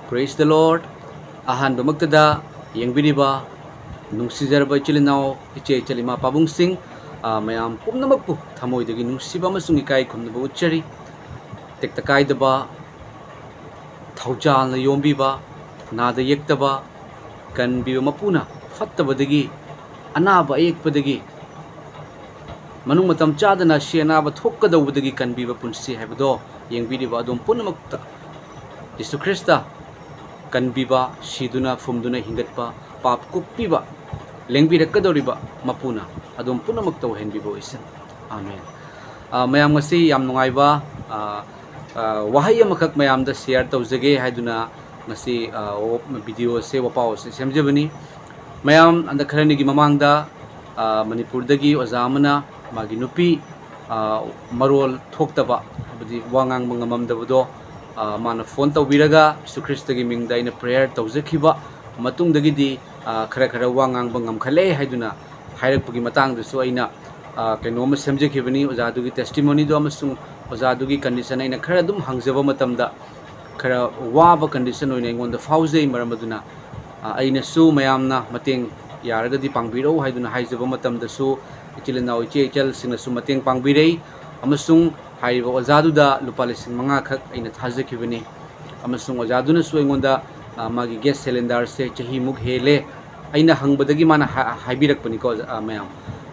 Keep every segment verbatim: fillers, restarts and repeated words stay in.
Praise the Lord. ꯑꯍꯥꯟꯕꯃꯛꯇꯗ ꯌꯦꯡꯕꯤꯔꯤꯕ ꯅꯨꯡꯁꯤꯖꯔꯕ ꯏꯆꯤꯜ ꯏꯅꯥꯎ, ꯏꯆꯦ ꯏꯆꯜ, ꯏꯃꯥ ꯄꯥꯕꯨꯡꯁꯤꯡ, ꯑ, ꯃꯌꯥꯝ ꯄꯨꯝꯅꯃꯛꯄꯨ ꯊꯃꯣꯏꯗꯒꯤ ꯅꯨꯡꯁꯤꯕ ꯑꯃꯁꯨꯡ ꯏꯀꯥꯏ ꯈꯨꯝꯅꯕ ꯎꯠꯆꯔꯤ꯫ ꯇꯦꯛꯇ ꯀꯥꯏꯗꯕ, ꯊꯧꯖꯥꯜꯅ ꯌꯣꯝꯕꯤꯕ, ꯅꯥꯗ ꯌꯦꯛꯇꯕ, ꯀꯟꯕꯤꯕ ꯃꯄꯨꯅ ꯐꯠꯇꯕꯗꯒꯤ, ꯑꯅꯥꯕ ꯑꯌꯦꯛꯄꯗꯒꯤ, ꯃꯅꯨꯡ ꯃꯇꯝ ꯆꯥꯗꯅ ꯁꯤ ꯑꯅꯥꯕ ꯊꯣꯛꯀꯗꯧꯕꯗꯒꯤ ꯀꯟꯕꯤꯕ ꯄꯨꯟꯁꯤ ꯍꯥꯏꯕꯗꯣ ꯌꯦꯡꯕꯤꯔꯤꯕ ꯑꯗꯣꯝ ꯄꯨꯝꯅꯃꯛꯇ ꯌꯤꯁꯨ ꯈ꯭ꯔꯤꯁꯇ ꯀꯟꯕꯤꯕ, ꯁꯤꯗꯨꯅ ꯐꯨꯝꯗꯨꯅ ꯍꯤꯡꯒꯠꯄ, ꯄꯥꯞ ꯀꯣꯛꯄꯤꯕ, ꯂꯦꯡꯕꯤꯔꯛꯀꯗꯧꯔꯤꯕ ꯃꯄꯨꯅ ꯑꯗꯣꯝ ꯄꯨꯝꯅꯃꯛꯇ ꯑꯣꯏꯍꯟꯕꯤꯕ ꯑꯣꯏꯁꯅꯨ꯫ ꯑꯥꯃꯦꯟ꯫ ꯑ, ꯃꯌꯥꯝ, ꯉꯁꯤ ꯌꯥꯝ ꯅꯨꯡꯉꯥꯏꯕ, ꯑ, ꯑ, ꯋꯥꯍꯩ ꯑꯃꯈꯛ ꯃꯌꯥꯝꯗ share ꯇꯧꯖꯒꯦ ꯍꯥꯏꯗꯨꯅ ꯉꯁꯤ, ꯑ, ꯋ-, video ꯑꯁꯦ, ꯋꯥꯄꯥꯎ ꯑꯁꯦ ꯁꯦꯝꯖꯕꯅꯤ꯫ ꯃꯌꯥꯝ, ꯍꯟꯗꯛ ꯈꯔꯅꯤꯒꯤ ꯃꯃꯥꯡꯗ, ꯑ, ꯃꯅꯤꯄꯨꯔꯗꯒꯤ ꯑꯣꯖꯥ ꯑꯃꯅ ꯃꯥꯒꯤ ꯅꯨꯄꯤ, ꯑ, ꯃꯔꯣꯜ ꯊꯣꯛꯇꯕ, ꯍꯥꯏꯕꯗꯤ ꯋꯥ ꯉꯥꯡꯕ ꯉꯝꯃꯝꯗꯕꯗꯣ, ꯑ, ꯃꯥꯅ phone ꯇꯧꯕꯤꯔꯒ ꯌꯤꯁꯨ ꯈ꯭ꯔꯤꯁꯇꯒꯤ ꯃꯤꯡꯗ ꯑꯩꯅ prayer ꯇꯧꯖꯈꯤꯕ ꯃꯇꯨꯡꯗꯒꯤꯗꯤ, ꯑ, ꯈꯔ ꯈꯔ ꯋꯥ ꯉꯥꯡꯕ ꯉꯝꯈꯠꯂꯛꯑꯦ ꯍꯥꯏꯗꯨꯅ ꯍꯥꯏꯔꯛꯄꯒꯤ ꯃꯇꯥꯡꯗꯁꯨ ꯑꯩꯅ, ꯑ, ꯀꯩꯅꯣꯝꯃ ꯁꯦꯝꯖꯈꯤꯕꯅꯤ꯫ ꯑꯣꯖꯥꯗꯨꯒꯤ testimony ꯗꯣ ꯑꯃꯁꯨꯡ ꯑꯣꯖꯥꯗꯨꯒꯤ condition ꯑꯩꯅ ꯈꯔ ꯑꯗꯨꯝ ꯍꯪꯖꯕ ꯃꯇꯝꯗ, ꯈꯔ ꯋꯥꯕ condition ꯑꯣꯏꯅ ꯑꯩꯉꯣꯟꯗ ꯐꯥꯎꯖꯩ꯫ ꯃꯔꯝ ꯑꯗꯨꯅ, ꯑ, ꯑꯩꯅꯁꯨ ꯃꯌꯥꯝꯅ ꯃꯇꯦꯡ ꯌꯥꯔꯒꯗꯤ ꯄꯥꯡꯕꯤꯔꯛꯎ ꯍꯥꯏꯗꯨꯅ ꯍꯥꯏꯖꯕ ꯃꯇꯝꯗꯁꯨ, ꯏꯆꯤꯜ ꯏꯅꯥꯎ, ꯏꯆꯦ ꯏꯆꯜꯁꯤꯡꯅꯁꯨ ꯃꯇꯦꯡ ꯄꯥꯡꯕꯤꯔꯩ꯫ ꯑꯃꯁꯨꯡ ꯍꯥꯏꯔꯤꯕ ꯑꯣꯖꯥꯗꯨꯗ ꯂꯨꯄꯥ ꯂꯤꯁꯤꯡ ꯃꯉꯥ ꯈꯛ ꯑꯩꯅ ꯊꯥꯖꯈꯤꯕꯅꯤ꯫ ꯑꯃꯁꯨꯡ ꯑꯣꯖꯥꯗꯨꯅꯁꯨ ꯑꯩꯉꯣꯟꯗ, ꯑ, ꯃꯥꯒꯤ gas cylinder ꯁꯦ ꯆꯍꯤꯃꯨꯛ ꯍꯦꯜꯂꯦ, ꯑꯩꯅ ꯍꯪꯕꯗꯒꯤ ꯃꯥꯅ ꯍꯥ-, ꯍꯥꯏꯕꯤꯔꯛꯄꯅꯤꯀꯣ, ꯑ, ꯃꯌꯥꯝ꯫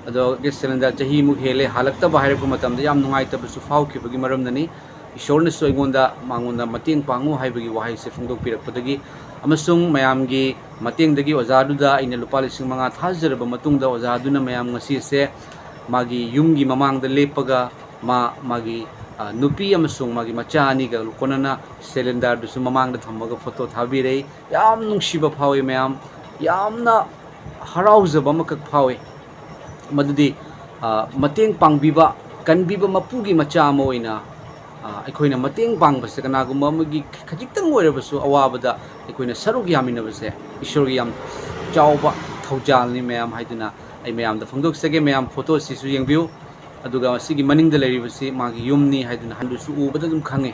ꯑꯗꯣ gas cylinder ꯆꯍꯤꯃꯨꯛ ꯍꯦꯜꯂꯦ, ꯍꯥꯜꯂꯛꯇꯕ ꯍꯥꯏꯔꯛꯄ ꯃꯇꯝꯗ ꯌꯥꯝ ꯅꯨꯡꯉꯥꯏꯇꯕꯁꯨ ꯐꯥꯎꯈꯤꯕꯒꯤ ꯃꯔꯝꯅꯅꯤ꯫ ꯏꯁꯣꯔꯅꯁꯨ ꯑꯩꯉꯣꯟꯗ, ꯃꯉꯣꯟꯗ ꯃꯇꯦꯡ ꯄꯥꯡꯉꯨ ꯍꯥꯏꯕꯒꯤ ꯋꯥꯍꯩꯁꯦ ꯐꯣꯡꯗꯣꯛꯄꯤꯔꯛꯄꯗꯒꯤ, ꯑꯃꯁꯨꯡ ꯃꯌꯥꯝꯒꯤ ꯃꯇꯦꯡꯗꯒꯤ ꯑꯣꯖꯥꯗꯨꯗ ꯑꯩꯅ ꯂꯨꯄꯥ ꯂꯤꯁꯤꯡ ꯃꯉꯥ ꯊꯥꯖꯔꯕ ꯃꯇꯨꯡꯗ, ꯑꯣꯖꯥꯗꯨꯅ ꯃꯌꯥꯝ ꯉꯁꯤꯁꯦ ꯃꯥꯒꯤ ꯌꯨꯝꯒꯤ ꯃꯃꯥꯡꯗ ꯂꯦꯞꯄꯒ, ꯃꯥ, ꯃꯥꯒꯤ, ꯑ, ꯅꯨꯄꯤ ꯑꯃꯁꯨꯡ ꯃꯥꯒꯤ ꯃꯆꯥ ꯑꯅꯤꯒ ꯂꯣꯏꯅꯅ cylinder ꯗꯨꯁꯨ ꯃꯃꯥꯡꯗ ꯊꯝꯃꯒ photo ꯊꯥꯕꯤꯔꯛꯏ꯫ ꯌꯥꯝ ꯅꯨꯡꯁꯤꯕ ꯐꯥꯎꯏ ꯃꯌꯥꯝ, ꯌꯥꯝꯅ ꯍꯔꯥꯎꯖꯕ ꯑꯃꯈꯛ ꯐꯥꯎꯏ꯫ ꯃꯗꯨꯗꯤ, ꯑ, ꯃꯇꯦꯡ ꯄꯥꯡꯕꯤꯕ, ꯀꯟꯕꯤꯕ ꯃꯄꯨꯒꯤ ꯃꯆꯥ ꯑꯃ ꯑꯣꯏꯅ, ꯑ, ꯑꯩꯈꯣꯏꯅ ꯃꯇꯦꯡ ꯄꯥꯡꯕꯁꯦ, ꯀꯅꯥꯒꯨꯝꯕ ꯑꯃꯒꯤ ꯈꯖꯤꯛꯇꯪ ꯑꯣꯏꯔꯕꯁꯨ ꯑꯋꯥꯕꯗ ꯑꯩꯈꯣꯏꯅ ꯁꯔꯨꯛ ꯌꯥꯃꯤꯟꯅꯕꯁꯦ ꯏꯁꯣꯔꯒꯤ ꯌꯥꯝ ꯆꯥꯎꯕ ꯊꯧꯖꯥꯜꯅꯤ ꯃꯌꯥꯝ ꯍꯥꯏꯗꯨꯅ ꯑꯩ ꯃꯌꯥꯝꯗ ꯐꯣꯡꯗꯣꯛꯆꯒꯦ꯫ ꯃꯌꯥꯝ photo ꯁꯤꯁꯨ ꯌꯦꯡꯕꯤꯌꯨ꯫ ꯑꯗꯨꯒ ꯃꯁꯤꯒꯤ ꯃꯅꯤꯡꯗ ꯂꯩꯔꯤꯕꯁꯤ ꯃꯥꯒꯤ ꯌꯨꯝꯅꯤ ꯍꯥꯏꯗꯨꯅ ꯍꯟꯗꯨꯁꯨ ꯎꯕꯗ ꯑꯗꯨꯝ ꯈꯪꯉꯤ꯫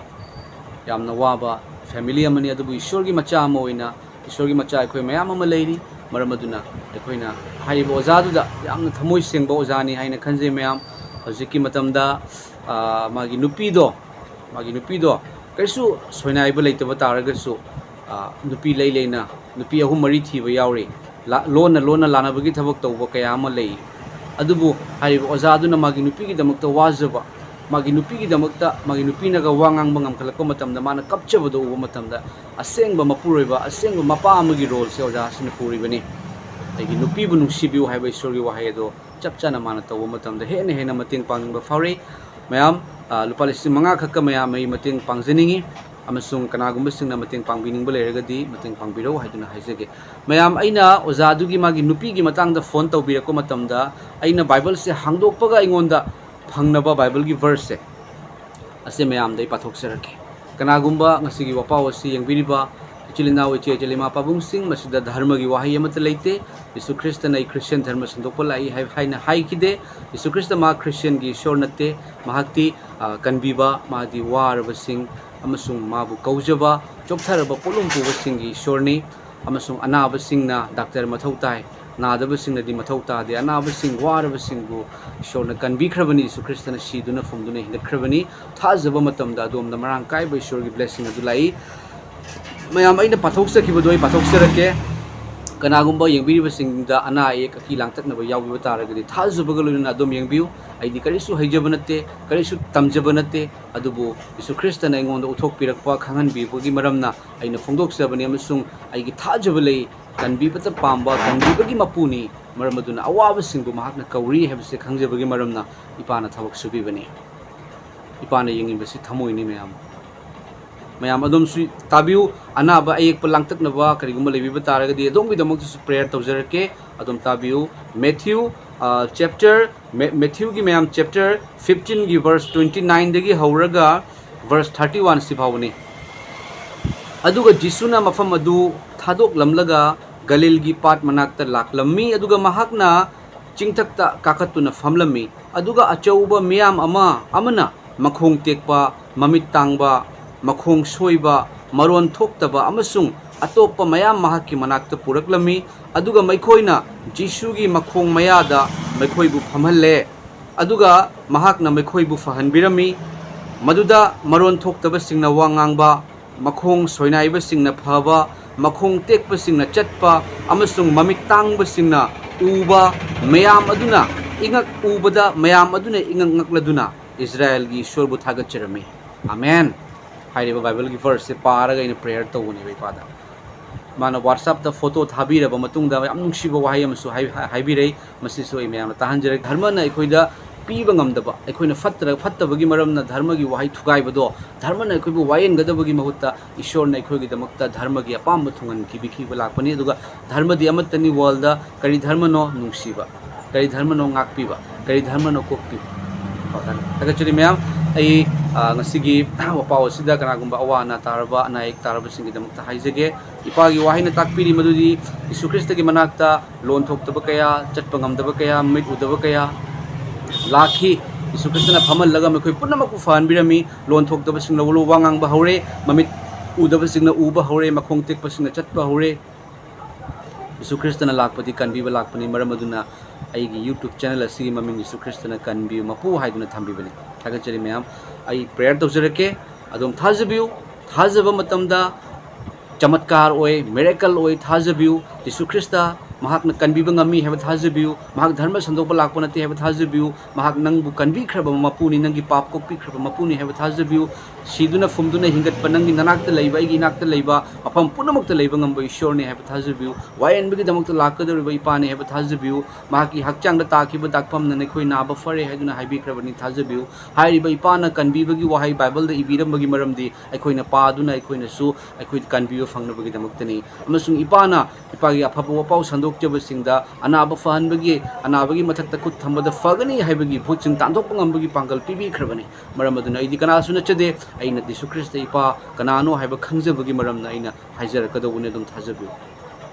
ꯌꯥꯝꯅ ꯋꯥꯕ ꯐꯦꯃꯤꯂꯤ ꯑꯃꯅꯤ, ꯑꯗꯨꯕꯨ ꯏꯁꯣꯔꯒꯤ ꯃꯆꯥ ꯑꯃ ꯑꯣꯏꯅ ꯏꯁꯣꯔꯒꯤ ꯃꯆꯥ ꯑꯩꯈꯣꯏ ꯃꯌꯥꯝ ꯑꯃ ꯂꯩꯔꯤ꯫ ꯃꯔꯝ ꯑꯗꯨꯅ ꯑꯩꯈꯣꯏꯅ ꯍꯥꯏꯔꯤꯕ ꯑꯣꯖꯥꯗꯨꯗ ꯌꯥꯝꯅ ꯊꯃꯣꯏ ꯁꯦꯡꯕ ꯑꯣꯖꯥꯅꯤ ꯍꯥꯏꯅ ꯈꯟꯖꯩ ꯃꯌꯥꯝ꯫ ꯍꯧꯖꯤꯛꯀꯤ ꯃꯇꯝꯗ, ꯑ, ꯃꯥꯒꯤ ꯅꯨꯄꯤꯗꯣ, ꯃꯥꯒꯤ ꯅꯨꯄꯤꯗꯣ ꯀꯔꯤꯁꯨ ꯁꯣꯏꯅꯥꯏꯕ ꯂꯩꯇꯕ ꯇꯥꯔꯒꯁꯨ, ꯑ, ꯅꯨꯄꯤ ꯂꯩ ꯂꯩꯅ ꯅꯨꯄꯤ ꯑꯍꯨꯝ ꯃꯔꯤ ꯊꯤꯕ ꯌꯥꯎꯔꯤ꯫ ꯂꯥ-, ꯂꯣꯟꯅ ꯂꯣꯟꯅ ꯂꯥꯟꯅꯕꯒꯤ ꯊꯕꯛ ꯇꯧꯕ ꯀꯌꯥ ꯑꯃ ꯂꯩ꯫ ꯑꯗꯨꯕꯨ ꯍꯥꯏꯔꯤꯕ ꯑꯣꯖꯥ ꯑꯗꯨꯅ ꯃꯥꯒꯤ ꯅꯨꯄꯤꯒꯤꯗꯃꯛꯇ ꯋꯥꯖꯕ, ꯃꯥꯒꯤ ꯅꯨꯄꯤꯒꯤꯗꯃꯛꯇ ꯃꯥꯒꯤ ꯅꯨꯄꯤꯅꯒ ꯋꯥ ꯉꯥꯡꯕ ꯉꯝꯈꯠꯂꯛꯄ ꯃꯇꯝꯗ ꯃꯥꯅ ꯀꯞꯆꯕꯗꯣ ꯎꯕ ꯃꯇꯝꯗ, ꯑꯁꯦꯡꯕ ꯃꯄꯨꯔꯣꯏꯕ, ꯑꯁꯦꯡꯕ ꯃꯄꯥ ꯑꯃꯒꯤ ꯔꯣꯜꯁꯦ ꯑꯣꯖꯥ ꯑꯁꯤꯅ ꯄꯨꯔꯤꯕꯅꯤ꯫ ꯑꯩꯒꯤ ꯅꯨꯄꯤꯕꯨ ꯅꯨꯡꯁꯤꯕꯤꯌꯨ ꯍꯥꯏꯕ ꯏꯁꯣꯔꯒꯤ ꯋꯥꯍꯩ ꯑꯗꯣ ꯆꯞ ꯆꯥꯅ ꯃꯥꯅ ꯇꯧꯕ ꯃꯇꯝꯗ ꯍꯦꯟꯅ ꯍꯦꯟꯅ ꯃꯇꯦꯡ ꯄꯥꯡꯅꯤꯡꯕ ꯐꯥꯎꯔꯛꯏ꯫ ꯃꯌꯥꯝ, ꯑ, ꯂꯨꯄꯥ ꯂꯤꯁꯤꯡ ꯃꯉꯥ ꯈꯛꯀ ꯃꯌꯥꯝ ꯑꯩ ꯃꯇꯦꯡ ꯄꯥꯡꯖꯅꯤꯡꯉꯤ, ꯑꯃꯁꯨꯡ ꯀꯅꯥꯒꯨꯝꯕꯁꯤꯡꯅ ꯃꯇꯦꯡ ꯄꯥꯡꯕꯤꯅꯤꯡꯕ ꯂꯩꯔꯒꯗꯤ ꯃꯇꯦꯡ ꯄꯥꯡꯕꯤꯔꯧ ꯍꯥꯏꯗꯨꯅ ꯍꯥꯏꯖꯒꯦ꯫ ꯃꯌꯥꯝ, ꯑꯩꯅ ꯑꯣꯖꯥ ꯑꯗꯨꯒꯤ ꯃꯥꯒꯤ ꯅꯨꯄꯤꯒꯤ ꯃꯇꯥꯡꯗ ꯐꯣꯟ ꯇꯧꯕꯤꯔꯛꯄ ꯃꯇꯝꯗ, ꯑꯩꯅ ꯕꯥꯏꯕꯜꯁꯦ ꯍꯥꯡꯗꯣꯛꯄꯒ ꯑꯩꯉꯣꯟꯗ ꯐꯪꯅꯕ ꯕꯥꯏꯕꯜꯒꯤ ꯚꯔꯁꯁꯦ ꯑꯁꯤ ꯃꯌꯥꯝꯗ ꯑꯩ ꯄꯥꯊꯣꯛꯆꯔꯛꯀꯦ꯫ ꯀꯅꯥꯒꯨꯝꯕ ꯉꯁꯤꯒꯤ ꯋꯥꯄꯥꯎ ꯑꯁꯤ ꯌꯦꯡꯕꯤꯔꯤꯕ ꯏꯆꯤꯜ ꯏꯅꯥꯎ, ꯏꯆꯦ ꯏꯆꯤꯜ, ꯏꯃꯥ ꯄꯥꯕꯨꯡꯁꯤꯡ, ꯃꯁꯤꯗ ꯙꯔꯃꯒꯤ ꯋꯥꯍꯩ ꯑꯃꯠꯇ ꯂꯩꯇꯦ꯫ ꯌꯤꯁꯨ ꯈ꯭ꯔꯤꯁꯇꯅ "ꯑꯩ ꯈ꯭ꯔꯤꯁꯇꯤꯌꯥꯟ ꯙꯔꯃ ꯁꯟꯗꯣꯛꯄ ꯂꯥꯛꯏ" ꯍꯥꯏ-, ꯍꯥꯏꯅ ꯍꯥꯏꯈꯤꯗꯦ꯫ ꯌꯤꯁꯨ ꯈ꯭ꯔꯤꯁꯇ ꯃꯍꯥꯛ ꯈ꯭ꯔꯤꯁꯇꯤꯌꯥꯟꯒꯤ ꯏꯁꯣꯔ ꯅꯠꯇꯦ꯫ ꯃꯍꯥꯛꯇꯤ, ꯑ, ꯀꯟꯕꯤꯕ, ꯃꯥꯗꯤ ꯋꯥꯔꯕꯁꯤꯡ ꯑꯃꯁꯨꯡ ꯃꯥꯕꯨ ꯀꯧꯖꯕ, ꯆꯣꯛꯊꯔꯕ ꯄꯣꯠꯂꯨꯝ ꯄꯨꯕꯁꯤꯡꯒꯤ ꯏꯁꯣꯔꯅꯤ꯫ ꯑꯃꯁꯨꯡ ꯑꯅꯥꯕꯁꯤꯡꯅ ꯗꯥꯛꯇꯔ ꯃꯊꯧ ꯇꯥꯏ, ꯅꯥꯗꯕꯁꯤꯡꯅꯗꯤ ꯃꯊꯧ ꯇꯥꯗꯦ꯫ ꯑꯅꯥꯕꯁꯤꯡ, ꯋꯥꯔꯕꯁꯤꯡꯕꯨ ꯏꯁꯣꯔꯅ ꯀꯟꯕꯤꯈ꯭ꯔꯕꯅꯤ꯫ ꯌꯤꯁꯨ ꯈ꯭ꯔꯤꯁꯇꯅ ꯁꯤꯗꯨꯅ ꯐꯨꯝꯗꯨꯅ ꯍꯤꯡꯒꯠꯈ꯭ꯔꯕꯅꯤ꯫ ꯊꯥꯖꯕ ꯃꯇꯝꯗ ꯑꯗꯣꯝꯗ ꯃꯔꯥꯡ ꯀꯥꯏꯕ ꯏꯁꯣꯔꯒꯤ ꯕ꯭ꯂꯦꯁꯤꯡ ꯑꯗꯨ ꯂꯥꯛꯏ꯫ ꯃꯌꯥꯝ, ꯑꯩꯅ ꯄꯥꯊꯣꯛꯆꯈꯤꯕꯗꯣ ꯑꯩ ꯄꯥꯊꯣꯛꯆꯔꯛꯀꯦ꯫ ꯀꯅꯥꯒꯨꯝꯕ ꯌꯦꯡꯕꯤꯔꯤꯕꯁꯤꯡꯗ ꯑꯅꯥ ꯑꯌꯦꯛ, ꯑꯀꯤ ꯂꯥꯡꯇꯛꯅꯕ ꯌꯥꯎꯈꯤꯕ ꯇꯥꯔꯒꯗꯤ ꯊꯥꯖꯕꯒ ꯂꯣꯏꯅꯅ ꯑꯗꯨꯝ ꯌꯦꯡꯕꯤꯌꯨ꯫ ꯑꯩꯗꯤ ꯀꯔꯤꯁꯨ ꯍꯩꯖꯕ ꯅꯠꯇꯦ, ꯀꯔꯤꯁꯨ ꯇꯝꯖꯕ ꯅꯠꯇꯦ, ꯑꯗꯨꯕꯨ ꯌꯤꯁꯨ ꯈ꯭ꯔꯤꯁꯇꯅ ꯑꯩꯉꯣꯟꯗ ꯎꯠꯊꯣꯛꯄꯤꯔꯛꯄ, ꯈꯪꯍꯟꯕꯤꯕꯒꯤ ꯃꯔꯝꯅ ꯑꯩꯅ ꯐꯣꯡꯗꯣꯛꯆꯕꯅꯤ, ꯑꯃꯁꯨꯡ ꯑꯩꯒꯤ ꯊꯥꯖꯕ ꯂꯩ, ꯀꯟꯕꯤꯕꯇ ꯄꯥꯝꯕ, ꯀꯟꯕꯤꯕꯒꯤ ꯃꯄꯨꯅꯤ꯫ ꯃꯔꯝ ꯑꯗꯨꯅ ꯑꯋꯥꯕꯁꯤꯡꯕꯨ ꯃꯍꯥꯛꯅ ꯀꯧꯔꯤ ꯍꯥꯏꯕꯁꯤ ꯈꯪꯖꯕꯒꯤ ꯃꯔꯝꯅ ꯏꯄꯥꯅ ꯊꯕꯛ ꯁꯨꯕꯤꯕꯅꯤ꯫ ꯏꯄꯥꯅ ꯌꯦꯡꯉꯤꯕꯁꯤ ꯊꯃꯣꯏꯅꯤ ꯃꯌꯥꯝ꯫ ꯃꯌꯥꯝ ꯑꯗꯣꯝꯁꯨ ꯇꯥꯕꯤꯌꯨ, ꯑꯅꯥꯕ ꯑꯌꯦꯛꯄ ꯂꯥꯡꯇꯛꯅꯕ ꯀꯔꯤꯒꯨꯝꯕ ꯂꯩꯕꯤꯕ ꯇꯥꯔꯒꯗꯤ ꯑꯗꯣꯝꯒꯤꯗꯃꯛꯇꯁꯨ ꯄ꯭ꯔꯦꯌꯔ ꯇꯧꯖꯔꯛꯀꯦ꯫ ꯑꯗꯣꯝ ꯇꯥꯕꯤꯌꯨ꯫ ꯃꯦꯊ꯭ꯌꯨ, ꯑ, ꯆꯦꯞꯇꯔ, ꯃꯦ-, ꯃꯦꯊ꯭ꯌꯨꯒꯤ ꯃꯌꯥꯝ ꯆꯦꯞꯇꯔ ꯐꯤꯐꯇꯤꯟꯒꯤ ꯚꯔꯁ ꯇ꯭ꯋꯦꯟꯇꯤ ꯅꯥꯏꯟꯗꯒꯤ ꯍꯧꯔꯒ ꯚꯔꯁ ꯊꯥꯔꯇꯤ ꯋꯥꯟ ꯁꯤ ꯐꯥꯎꯕꯅꯤ꯫ ꯑꯗꯨꯒ ꯖꯤꯁꯨꯅ ꯃꯐꯝ ꯑꯗꯨ ꯊꯥꯗꯣꯛꯂꯝꯂꯒ ꯒꯂꯤꯜꯒꯤ ꯄꯥꯠ ꯃꯅꯥꯛꯇ ꯂꯥꯛꯂꯝꯃꯤ, ꯑꯗꯨꯒ ꯃꯍꯥꯛꯅ ꯆꯤꯡꯊꯛꯇ ꯀꯥꯈꯠꯇꯨꯅ ꯐꯝꯂꯝꯃꯤ꯫ ꯑꯗꯨꯒ ꯑꯆꯧꯕ ꯃꯤꯌꯥꯝ ꯑꯃ ꯑꯃꯅ ꯃꯈꯣꯡ ꯇꯦꯛꯄ, ꯃꯃꯤꯠ ꯇꯥꯡꯕ, ꯃꯈꯣꯡ ꯁꯣꯏꯕ, ꯃꯔꯣꯟ ꯊꯣꯛꯇꯕ ꯑꯃꯁꯨꯡ ꯑꯇꯣꯞꯄ ꯃꯌꯥꯝ ꯃꯍꯥꯛꯀꯤ ꯃꯅꯥꯛꯇ ꯄꯨꯔꯛꯂꯝꯃꯤ, ꯑꯗꯨꯒ ꯃꯈꯣꯏꯅ ꯖꯤꯁꯨꯒꯤ ꯃꯈꯣꯡ ꯃꯌꯥꯗ ꯃꯈꯣꯏꯕꯨ ꯐꯝꯍꯜꯂꯦ, ꯑꯗꯨꯒ ꯃꯍꯥꯛꯅ ꯃꯈꯣꯏꯕꯨ ꯐꯍꯟꯕꯤꯔꯝꯃꯤ꯫ ꯃꯗꯨꯗ ꯃꯔꯣꯟ ꯊꯣꯛꯇꯕꯁꯤꯡꯅ ꯋꯥ ꯉꯥꯡꯕ, ꯃꯈꯣꯡ ꯁꯣꯏꯅꯥꯏꯕꯁꯤꯡꯅ ꯐꯕ, ꯃꯈꯣꯡ ꯇꯦꯛꯄꯁꯤꯡꯅ ꯆꯠꯄ, ꯑꯃꯁꯨꯡ ꯃꯃꯤꯠ ꯇꯥꯡꯕꯁꯤꯡꯅ ꯎꯕ, ꯃꯌꯥꯝ ꯑꯗꯨꯅ ꯏꯉꯛ ꯎꯕꯗ ꯃꯌꯥꯝ ꯑꯗꯨꯅ ꯏꯉꯛ ꯉꯛꯂꯗꯨꯅ ꯏꯁꯔꯥꯌꯦꯜꯒꯤ ꯏꯁꯣꯔꯕꯨ ꯊꯥꯒꯠꯆꯔꯝꯃꯤ꯫ ꯑꯃꯦꯟ꯫ ꯍꯥꯏꯔꯤꯕ ꯕꯥꯏꯕꯜꯒꯤ ꯚꯔꯁꯁꯦ ꯄꯥꯔꯒ ꯑꯩꯅ ꯄ꯭ꯔꯦꯌꯔ ꯇꯧꯕꯅꯦꯕ ꯏꯄꯥꯗ꯫ ꯃꯥꯅ WhatsApp-ꯇ ꯐꯣꯇꯣ ꯊꯥꯕꯤꯔꯕ ꯃꯇꯨꯡꯗ ꯌꯥꯝ ꯅꯨꯡꯁꯤꯕ ꯋꯥꯍꯩ ꯑꯃꯁꯨ ꯍꯥꯏ-, ꯍꯥꯏꯕꯤꯔꯩ꯫ ꯃꯁꯤꯁꯨ ꯑꯩ ꯃꯌꯥꯝꯅ ꯇꯥꯍꯟꯖꯔꯒꯦ꯫ ꯙꯔꯃꯅ ꯑꯩꯈꯣꯏꯗ ꯄꯤꯕ ꯉꯝꯗꯕ, ꯑꯩꯈꯣꯏꯅ ꯐꯠꯇ꯭ꯔ-, ꯐꯠꯇꯕꯒꯤ ꯃꯔꯝꯅ ꯙꯔꯃꯒꯤ ꯋꯥꯍꯩ ꯊꯨꯒꯥꯏꯕꯗꯣ, ꯙꯔꯃꯅ ꯑꯩꯈꯣꯏꯕꯨ ꯋꯥꯌꯦꯟꯒꯗꯕꯒꯤ ꯃꯍꯨꯠꯇ ꯏꯁꯣꯔꯅ ꯑꯩꯈꯣꯏꯒꯤꯗꯃꯛꯇ ꯙꯔꯃꯒꯤ ꯑꯄꯥꯝꯕ ꯊꯨꯡꯍꯟꯈꯤꯕꯤꯈꯤꯕ ꯂꯥꯛꯄꯅꯤ꯫ ꯑꯗꯨꯒ ꯙꯔꯃꯗꯤ ꯑꯃꯠꯇꯅꯤ ꯋꯥꯔꯜꯗ꯫ ꯀꯔꯤ ꯙꯔꯃꯅꯣ? ꯅꯨꯡꯁꯤꯕ꯫ ꯀꯔꯤ ꯙꯔꯃꯅꯣ? ꯉꯥꯛꯄꯤꯕ꯫ ꯀꯔꯤ ꯙꯔꯃꯅꯣ? ꯀꯣꯛꯄꯤꯕ꯫ ꯊꯥꯒꯠꯆꯔꯤ ꯃꯌꯥꯝ꯫ ꯑꯩ, ꯑ, ꯉꯁꯤꯒꯤ ꯋꯥꯄꯥꯎ ꯑꯁꯤꯗ ꯀꯅꯥꯒꯨꯝꯕ ꯑꯋꯥ ꯑꯅꯥ ꯇꯥꯔꯕ, ꯑꯅꯥ ꯑꯌꯦꯛ ꯇꯥꯔꯕꯁꯤꯡꯒꯤꯗꯃꯛꯇ ꯍꯥꯏꯖꯒꯦ꯫ ꯏꯄꯥꯒꯤ ꯋꯥꯍꯩꯅ ꯇꯥꯛꯄꯤꯔꯤ ꯃꯗꯨꯗꯤ ꯌꯤꯁꯨ ꯈ꯭ꯔꯤꯁꯇꯒꯤ ꯃꯅꯥꯛꯇ ꯂꯣꯟ ꯊꯣꯛꯇꯕ ꯀꯌꯥ, ꯆꯠꯄ ꯉꯝꯗꯕ ꯀꯌꯥ, ꯃꯤꯠ ꯎꯗꯕ ꯀꯌꯥ ꯂꯥꯛꯈꯤ꯫ ꯌꯤꯁꯨ ꯈ꯭ꯔꯤꯁꯇꯅ ꯐꯝꯍꯜꯂꯒ ꯃꯈꯣꯏ ꯄꯨꯝꯅꯃꯛꯄꯨ ꯐꯍꯟꯕꯤꯔꯝꯃꯤ꯫ ꯂꯣꯟ ꯊꯣꯛꯇꯕꯁꯤꯡꯅ ꯋꯥ ꯉꯥꯡꯕ ꯍꯧꯔꯦ, ꯃꯃꯤꯠ ꯎꯗꯕꯁꯤꯡꯅ ꯎꯕ ꯍꯧꯔꯦ, ꯃꯈꯣꯡ ꯇꯦꯛꯄꯁꯤꯡꯅ ꯆꯠꯄ ꯍꯧꯔꯦ꯫ ꯌꯤꯁꯨ ꯈ꯭ꯔꯤꯁꯇꯅ ꯂꯥꯛꯄꯗꯤ ꯀꯟꯕꯤꯕ ꯂꯥꯛꯄꯅꯤ꯫ ꯃꯔꯝ ꯑꯗꯨꯅ ꯑꯩꯒꯤ YouTube channel ꯑꯁꯤꯒꯤ ꯃꯃꯤꯡ ꯌꯤꯁꯨ ꯈ꯭ꯔꯤꯁꯇꯅ ꯀꯟꯕꯤꯌꯨ ꯃꯄꯨ ꯍꯥꯏꯗꯨꯅ ꯊꯝꯕꯤꯕꯅꯤ꯫ ꯊꯥꯒꯠꯆꯔꯤ ꯃꯌꯥꯝ꯫ ꯑꯩ ꯄ꯭ꯔꯦꯌꯔ ꯇꯧꯖꯔꯛꯀꯦ꯫ ꯑꯗꯣꯝ ꯊꯥꯖꯕꯤꯌꯨ꯫ ꯊꯥꯖꯕ ꯃꯇꯝꯗ ꯆꯃꯠꯀꯥꯔ ꯑꯣꯏ, ꯃꯤꯔꯦꯀꯜ ꯑꯣꯏ, ꯊꯥꯖꯕꯤꯌꯨ꯫ ꯌꯤꯁꯨ ꯈ꯭ꯔꯤꯁꯇ ꯃꯍꯥꯛꯅ ꯀꯟꯕꯤꯕ ꯉꯝꯃꯤ ꯍꯥꯏꯕ ꯊꯥꯖꯕꯤꯌꯨ꯫ ꯃꯍꯥꯛ ꯙꯔꯃ ꯁꯟꯗꯣꯛꯄ ꯂꯥꯛꯄ ꯅꯠꯇꯦ ꯍꯥꯏꯕ ꯊꯥꯖꯕꯤꯌꯨ꯫ ꯃꯍꯥꯛ ꯅꯪꯕꯨ ꯀꯟꯕꯤꯈ꯭ꯔꯕ ꯃꯄꯨꯅꯤ, ꯅꯪꯒꯤ ꯄꯥꯞ ꯀꯣꯛꯄꯤꯈ꯭ꯔꯕ ꯃꯄꯨꯅꯤ ꯍꯥꯏꯕ ꯊꯥꯖꯕꯤꯌꯨ꯫ ꯁꯤꯗꯨꯅ ꯐꯨꯝꯗꯨꯅ ꯍꯤꯡꯒꯠꯄ ꯅꯪꯒꯤ ꯅꯅꯥꯛꯇ ꯂꯩꯕ, ꯑꯩꯒꯤ ꯏꯅꯥꯛꯇ ꯂꯩꯕ, ꯃꯐꯝ ꯄꯨꯝꯅꯃꯛꯇ ꯂꯩꯕ ꯉꯝꯕ ꯏꯁꯣꯔꯅꯤ ꯍꯥꯏꯕ ꯊꯥꯖꯕꯤꯌꯨ꯫ ꯋꯥꯌꯦꯟꯕꯒꯤꯗꯃꯛꯇ ꯂꯥꯛꯀꯗꯧꯔꯤꯕ ꯏꯄꯥꯅꯤ ꯍꯥꯏꯕ ꯊꯥꯖꯕꯤꯌꯨ꯫ ꯃꯍꯥꯛꯀꯤ ꯍꯛꯆꯥꯡꯗ ꯇꯥꯈꯤꯕ ꯗꯥꯛꯐꯝꯅ ꯅꯈꯣꯏ ꯅꯥꯕ ꯐꯔꯦ ꯍꯥꯏꯗꯨꯅ ꯍꯥꯏꯕꯤꯈ꯭ꯔꯕꯅꯤ ꯊꯥꯖꯕꯤꯌꯨ꯫ ꯍꯥꯏꯔꯤꯕ ꯏꯄꯥꯅ ꯀꯟꯕꯤꯕꯒꯤ ꯋꯥꯍꯩ ꯕꯥꯏꯕꯜꯗ ꯏꯕꯤꯔꯝꯕꯒꯤ ꯃꯔꯝꯗꯤ ꯑꯩꯈꯣꯏꯅ ꯄꯥꯗꯨꯅ ꯑꯩꯈꯣꯏꯅꯁꯨ ꯑꯩꯈꯣꯏ ꯀꯟꯕꯤꯕ ꯐꯪꯅꯕꯒꯤꯗꯃꯛꯇꯅꯤ꯫ ꯑꯃꯁꯨꯡ ꯏꯄꯥꯅ ꯏꯄꯥꯒꯤ ꯑꯐꯕ ꯋꯥꯄꯥꯎ ꯁꯟꯗꯣꯛꯆꯕꯁꯤꯡꯗ ꯑꯅꯥꯕ ꯐꯍꯟꯕꯒꯤ, ꯑꯅꯥꯕꯒꯤ ꯃꯊꯛꯇ ꯈꯨꯠ ꯊꯝꯕꯗ ꯐꯒꯅꯤ ꯍꯥꯏꯕꯒꯤ ꯚꯨꯠꯁꯤꯡ ꯇꯥꯟꯊꯣꯛꯄ ꯉꯝꯕꯒꯤ ꯄꯥꯡꯒꯜ ꯄꯤꯕꯤꯈ꯭ꯔꯕꯅꯤ꯫ ꯃꯔꯝ ꯑꯗꯨꯅ ꯑꯩꯗꯤ ꯀꯅꯥꯁꯨ ꯅꯠꯆꯗꯦ, ꯑꯩꯅ ꯌꯤꯁꯨ ꯈ꯭ꯔꯤꯁꯇ ꯏꯄꯥ ꯀꯅꯥꯅꯣ ꯍꯥꯏꯕ ꯈꯪꯖꯕꯒꯤ ꯃꯔꯝꯅ ꯑꯩꯅ ꯍꯥꯏꯖꯔꯛꯀꯗꯧꯕꯅꯤ, ꯑꯗꯨꯝ ꯊꯥꯖꯕꯤꯌꯨ꯫